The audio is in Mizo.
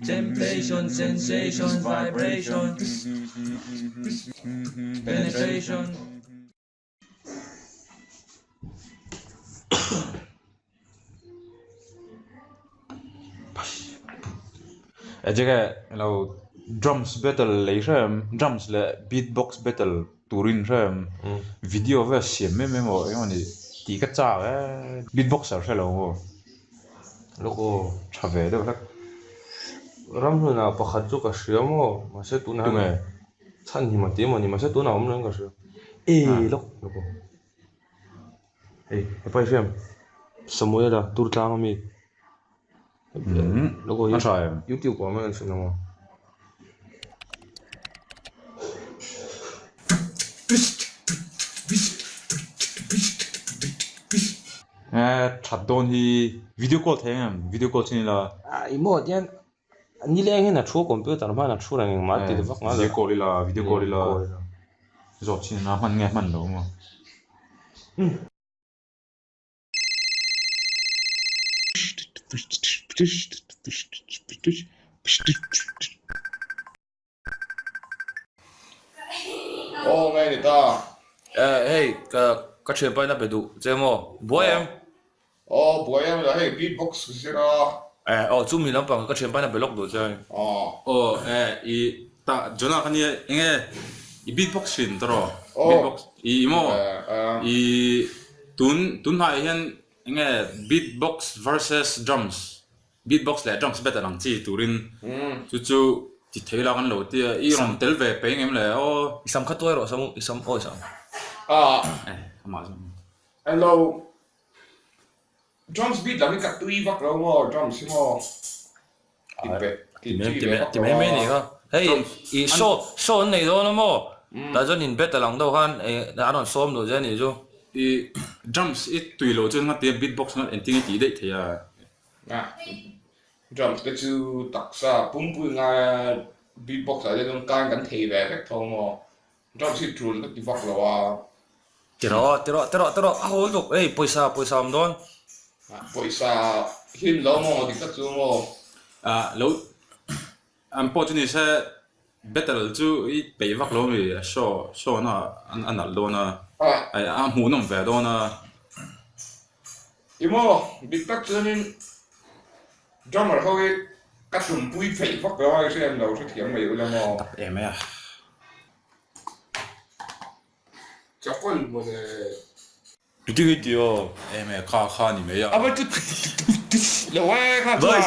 Temptation, sensation, vibration, penetration. Ejeke lo drums battle lei hrem drums leh beatbox battle turin hrem video vel siam em em aw engemaw tih ka chak e beatboxer hre lo maw Lawk aw. Tha ve deuh hlek. Ramhlunah pakhat chu ka hria maw mahse tunah Tunge? Chhan hi mati emaw ni mahse tunah awm lo in ka hria. E lawk lawk aw. Hei hepa hi hriam Samuela tur tlang ami. Lawk aw A tha em? YouTube ah mai an hrilh ang aw. That dawn hi video call thei ang em video call chin ila. I maw tian nileng hian a thu computer hman a thu reng engmah a ti vak ngai lo. Video call ila video call ila zawt chin ila hman nge hman lo maw. Aw ngai ni ta. Eh hei ka ka thianpa in a pe duh che maw? Buai em? Aw buai em la hei beatbox ka zir a. Eh aw chumi lampang ka thianpa in a be lawk duh che. Aw. Aw eh i ta Jonah kha nia enge i beatbox thin tawh Aw. Beatbox i maw Eh i tun tunhnaiah hian enge beatbox versus drums Beatbox leh drums better ang chi turin chu chu ti thei la kan lo tia i rawn tel ve peng em le aw. I sam kha tuai rawh samu i sam awi sam. Ah. Eh amah chu. Hello. Drums beat lam hi ka tui vak lo maw drums hi maw ti pe ti chi ve vak Ti mai mai ni kha. Hei i show show an nei dawn a maw tah chuan in better ang deuh khan an rawn sawm duh che a nih chu. I drums i tui loh chuan ngatia beatbox nga engtin i tih daih thei a. Drums te chu taksa pumpui ngaia beatbox ah te chuan kain kan thei ve vek tho maw? Drums hi tul ka ti vak lo a. Ti rawh, ti rawh, ti rawh, ti rawh, a hawl tuk, ei pawisa, pawisa awm dawn. Pawisa hlim lo maw dik tak chu maw? Lo an pawh chu ni se battle chu i peih vak lo mi a show show na a nalh dawn a, a hmuhnawm ve dawn a. I maw? Dik tak chuanin drummer ho hi ka tumpui theih vak lo a, i hriat lo hrethiam mai ula maw? Tak em mai a. Chapal mawle. Tuti hi ti aw. Em e kha kha ni mai a. Ava chu lo e kha chu a.